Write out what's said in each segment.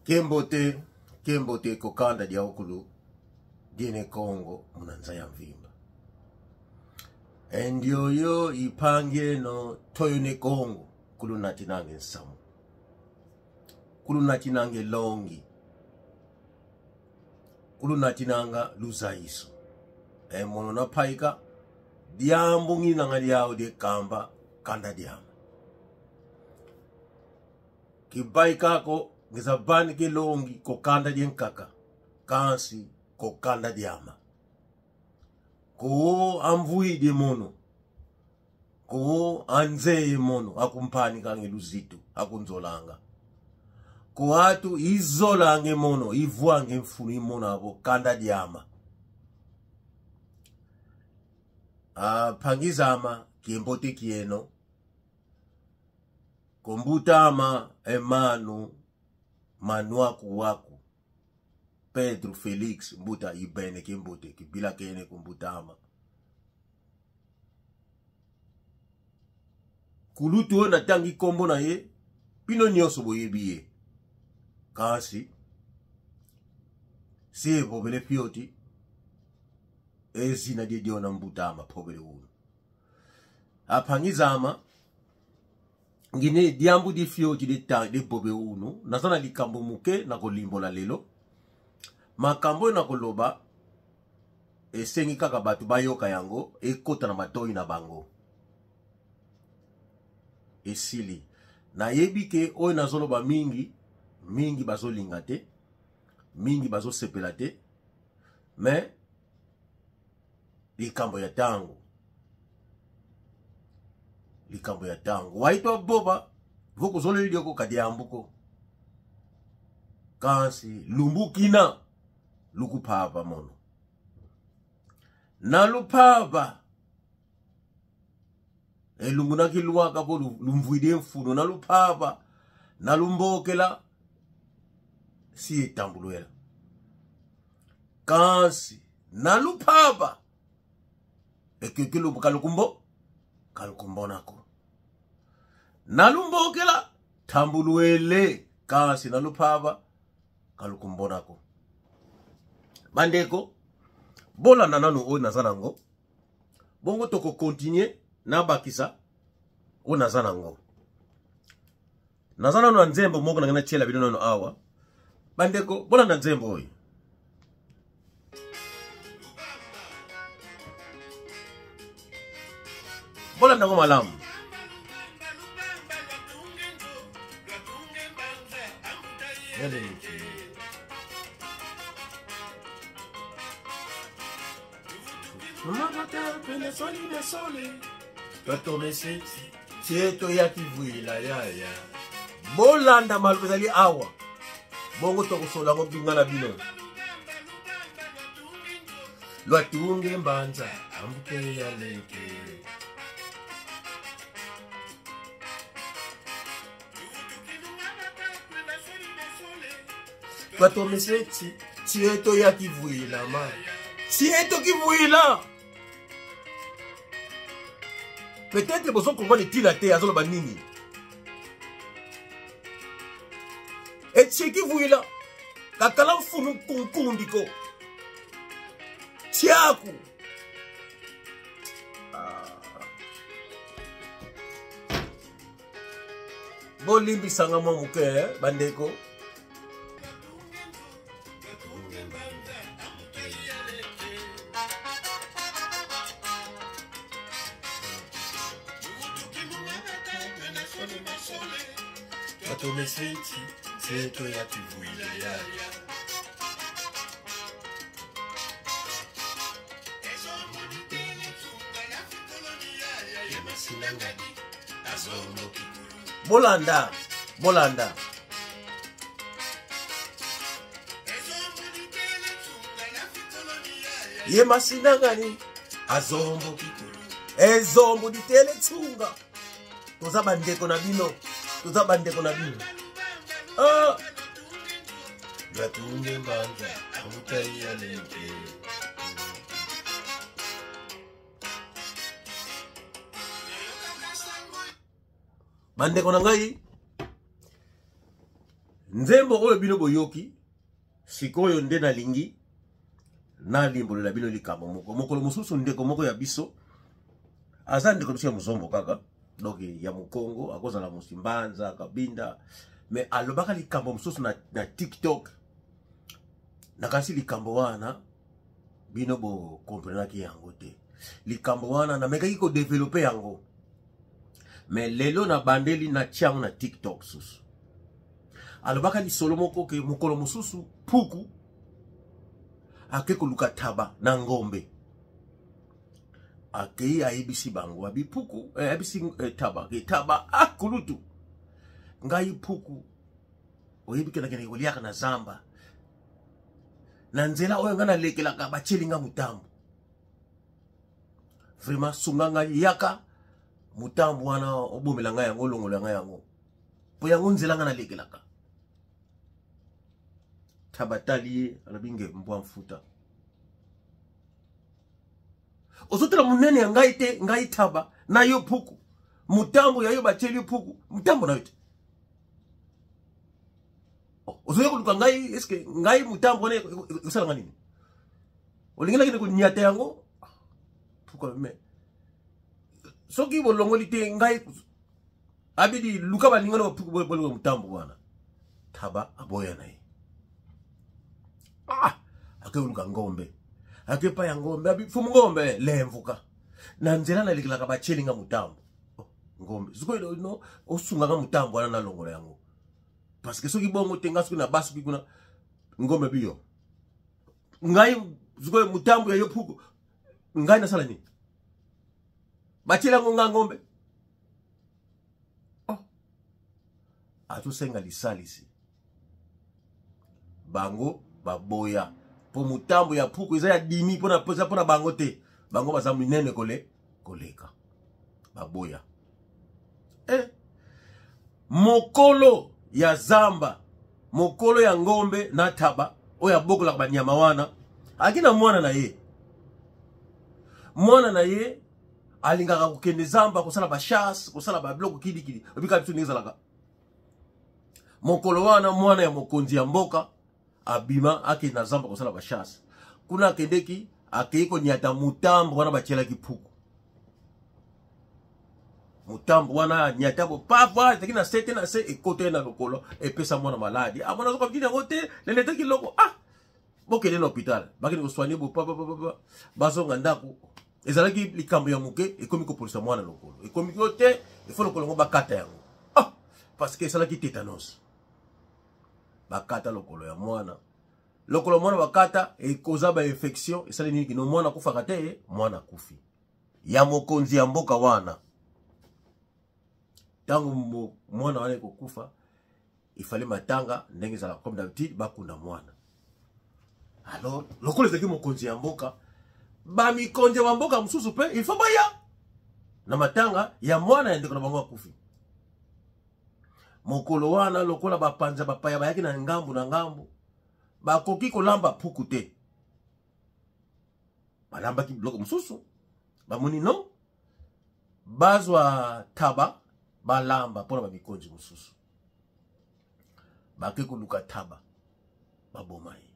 Kembo te, kembo te kokanda dia okulu diene Kongo munanza ya mvimba. Endioyo ipangeno toyo ne Kongo kulunati nange nsamu. Kulunati nange longi. Kulunati nanga luzaiso. E mono na paika diambu nginanga diao de kamba kanda diama. Kibaikako ngizabani kelongi kokanda dienkaka kansi kokanda diama ko amvuide mono ko anzeye mono akumpani kange luzitu akunzolanga ko atu izolange mono ivwange mfunu imono abo kanda diama aphangizama kiembote kieno Kombutama emanu manuaku waku Pedro Felix mbuta ibene kimbute kibila kene kumbutama kulutu oyo natangi nkombo na ye bino nyonso boyebi ye kasi si ebobele fioti ezina diediona mbutama phobele uno aphangizama ngine diambu di fioti di ta di bobe unu naza na likambo moke na kolimbola lelo makambo oyo nakoloba esengi kaka bato bayoka yango ekota na matoi na bango esili nayebi ke oyo nazoloba mingi mingi bazolinga te mingi bazosepela te mais likambo ya ntango likambo ya ntango waitwa boba vokozoleli lioko kadiambuko kasi lumbukina lukuphava mono naluphava elungu nakilwaka po lumvuide mfuno naluphava nalumbokela si etambulwela kasi naluphava ekeke kalukumbo kalukumbonako nalumbokela thambuluele kasi naluphava kalukumbonako bandeko bolanda nanu oyo naza nango bongo tokokontinue nabakisa oyo naza nango naza nano na nzembo moko na ngai natiela bino nano awa bandeko bolanda nzembo oyo bolanda yango malamu Tieto ya kivuila yaya bolanda maloba ezali awa bongo tokosola yango binga na bino lwatunge mbanza ambuke ya leke batomeseti tieto ya kivuila ma tieto kivuila peut-être bozo comprendre ntina te azoloba nini etieki vuila kakala mfunu nkunkundi ko tiaku ah. bolimbisanga mwa moke eh, bandeko Bolanda, bolanda. Ye masinangani azombo kikulu ezombo ditele tsunga toza bandeko na bino toza bandeko na bino ah. Gatunge mbanza amutai ya leke Bandeko na ngai, Nzembo oyo bino boyoki sikoyo nde nalingi nalimbolela bino likambo moko. Mokolo mosusu ndeko moko ya biso, aza ndeko biso ya mozombo kaka, donc ya mokongo, akozala mosimbanza kabinda, mais alobaka likambo mosusu na TikTok. Nakanisi likambo wana bino bokomprenaki yango te. Likambo wana namekaki kodevelope yango, mais lelo nabandeli natia yango na TikTok susu. Alobaka lisolo moko ke mokolo mosusu puku ake koluka taba na ngombe, akei ayebisi bango abi puku ayebisi taba ke taba ah kulutu ngai puku oyebi ke nakendeke koliaka na zamba na nzela oyo ngai nalekelaka batieli nga motambo, vraiment sunga ngai, yaka motambo wana obomela ngai yango, olongola ngai yango mpo yango nzela ngai nalekelaka. Taba tali ye, alobi nge mbwa mfuta ozotala monene ya ngai te, ngai taba na yo puku, motambo ya yo batieli yo puku, motambo na yo te, ozoya koluka ngai, eske ngai motambo wana ekosalanga nini? Olingi nakende konyata yango? Puku alobi me soki bolongoli te ngai abidi luka baninga na bapuku bolonga motambo wana. Taba aboya na ye, ah ake koluka ngombe, ake pa ya ngombe, abi fumu ngombe lemvuka na nzela nalekelaka batieli nga motambo. Oh, ngombe sikoyo no osungaka motambo wana nalongola yango, parce que soki bongo te nga soki na basuki kuna. Ngombe biyo ngai sikoyo motambo ya yo puku ngai nasala nini? Batieli yango nga ngombe. Oh. Azosenga lisalisi, bango baboya mpo motambo ya puku eza ya dimi mpona mpona bango te, bango baza minene kole koleka, baboya. Mokolo ya zamba, mokolo ya ngombe na taba oyo abokolaka banyama wana aki na mwana na ye. Mwana na ye alingaka kokende zamba kosala bachasse, kosala babiloko kilikili, obika biso ndenge ezalaka. Mokolo wana mwana ya mokonzi ya mboka abima akende na zamba kosala bachasse. Kuna akendeki, akei konyata motambo wana batielaki puku. Motambo wana anyata bo papa ezalaki na se te, na se ekota ye na lokolo, epesa mwana maladi. Amona azoka bitini yango te, leletaki loko, ah bokende na hôpital, bakende kosoigne bo papa papa, bazonga ndako. Ezalaki likambo ya moke, ekomi kopolisa mwana lokolo, ekomi yo te, ifo lokolo yango bakata yango, ah parce que esalaki tétanos. Bakata lokolo ya mwana, lokolo mwana bakata ekoza ba infection, esali nini kino mwana akufaka te. Mwana akufi ya mokonzi ya mboka wana. Ntango mwana wana ekokufa, ifale matanga ndenge ezalaka comme d'habitude, bakunda mwana. Alors lokola ezalaki mokonzi ya mboka, bamikonzi ya bamboka mosusu mpe il faut baya na matanga ya mwana ya ndeko na bango akufi. Mokolo wana lokola bapanza bapaya bayaki na ngambu na ngambu, bakoki kolamba puku te, balambaki biloko mosusu. Bamoni non, bazwa taba balamba mpona bamikonzi mosusu. Bake koluka taba, baboma ye.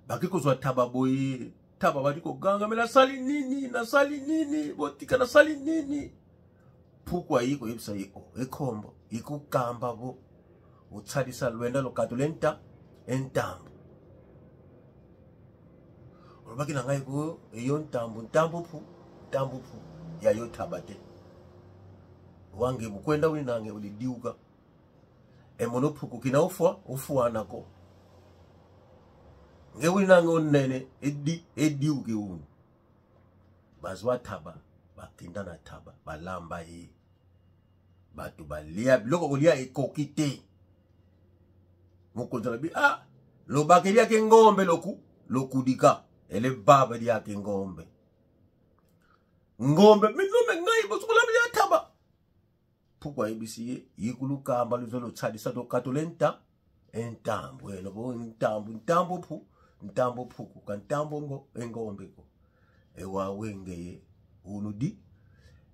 Bake kozwa taba boye, taba bali koganga me nasali nini, nasali nini, botika nasali nini? Puku ayi koyebisa ye o ekombo ikukamba bo otsalisa lwenda lokato lenta entambo olobaki na ngai ko eyo ntambo ntambo pu ntambo pu ya yo taba te wange bukwenda uli nange ulidiuka emono puku kina ofwa ofuanako nge uli nange onene edi ediuke unu. Bazwa taba, bakenda na taba, balamba ye, bato balia biloko kolia ekoki te. Mokonzi alobi ah lobaka eliaki ngombe loku lokudika ele baba eliaki ngombe ngombe minome ngai bosokolami ya taba. Puku ayebisi ye yikulukamba luzo lotsalisa tokatola enta entambo eno bo ntambo ntambo pu ntambo puku ka ntambo ngo engombe ko ewa wenge ye unudi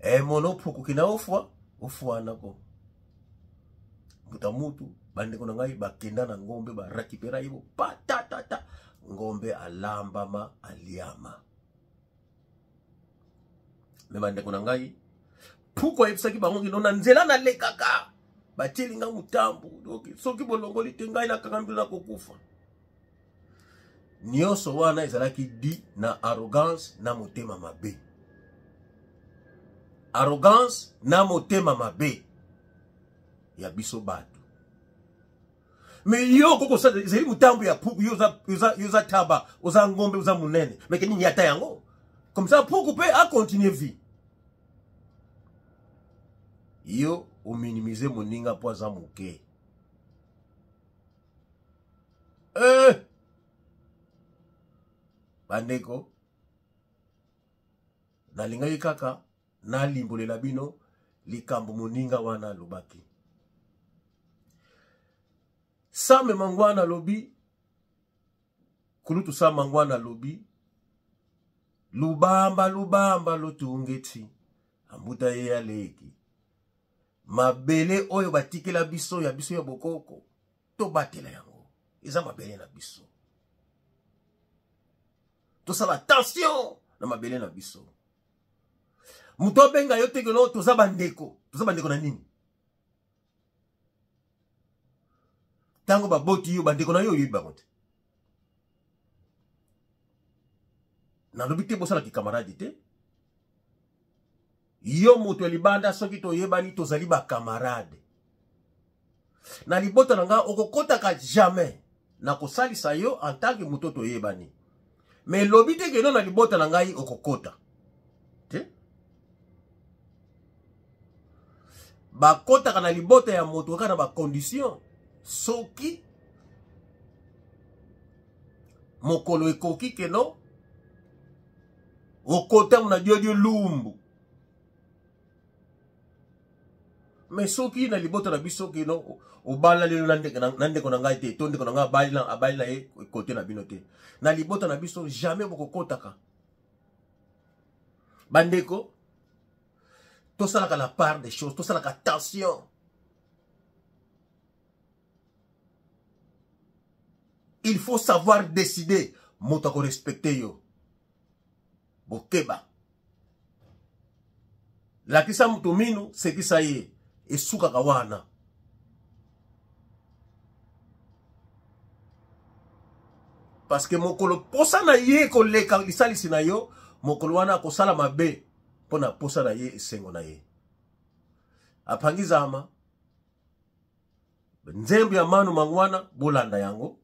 emono puku kina ofwa ofwana ko mbuta mutu. Bandeko na ngai bakenda na ngombe, barakipera ye patatata, ngombe alambama aliama. Me bandeko na ngai, puku ayebisaki bango kino na nzela nalekaka batieli nga motambu, donc soki bolongoli te ngai nakanga mbino nakokufa. Nyonso wana ezalaki di na arrogance na motema mabe. Arrogance na motema mabe ya biso bato. Me yo okoki kosala ezali motambo ya puku, yo oza taba, oza ngombe, oza monene, me keni nyata yango comme ça puku mpe acontinue vie. Yo ominimize moninga mpo aza moke. Bandeko, nalingaki kaka nalimbolela bino likambo moninga wana alobaki. Same Mangwana alobi, kulutu Sam Mangwana alobi, lubamba lubamba lotungeti ambuta ye aleki mabele oyo batikela biso ya biso ya bokoko, tobatela yango, eza mabele na biso, tosala attention na mabele na biso. Moto abenga yo te keno toza bandeko, toza bandeko na nini? Ntango baboti yo, bandeko na yo oyebi bango te. Nalobi te bosala kikamaradi te. Yo moto ya libanda, soki toyebani, tozali bakamarade. Na libota na ngai okokotaka jamais nakosalisa yo en tant que moto toyebani, mais lobi te keno na libota na ngai okokota te. Bakotaka na libota ya moto kaka na bacondition. Soki mokolo ekoki keno okota na diodio lumbu. Mais soki na libota na biso kino obala lelo na ndeko na ngai te, to ndeko na ngai abali na ye kote na bino te, na libota na biso jamais bokokotaka. Bandeko, tosalaka la part des choses, tosalaka attention. Il faut savoir décider. Moto akorespecte yo, bokeba. Lakisa moto minu, sekisa ye, esukaka wana. Parce que mokolo posa na ye koleka lisalisi na yo, mokolo wana akosala mabe mpo na posa na ye, esengo na ye. Apangizama nzembo ya Manu Mangwana, bolanda yango.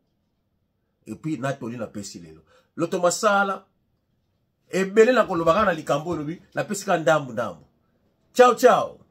Et puis natoli napesi lelo loto masala ebele na koloba kaka na likambo olobi, napesi kaka ndambu ndambu. Ciao ciao.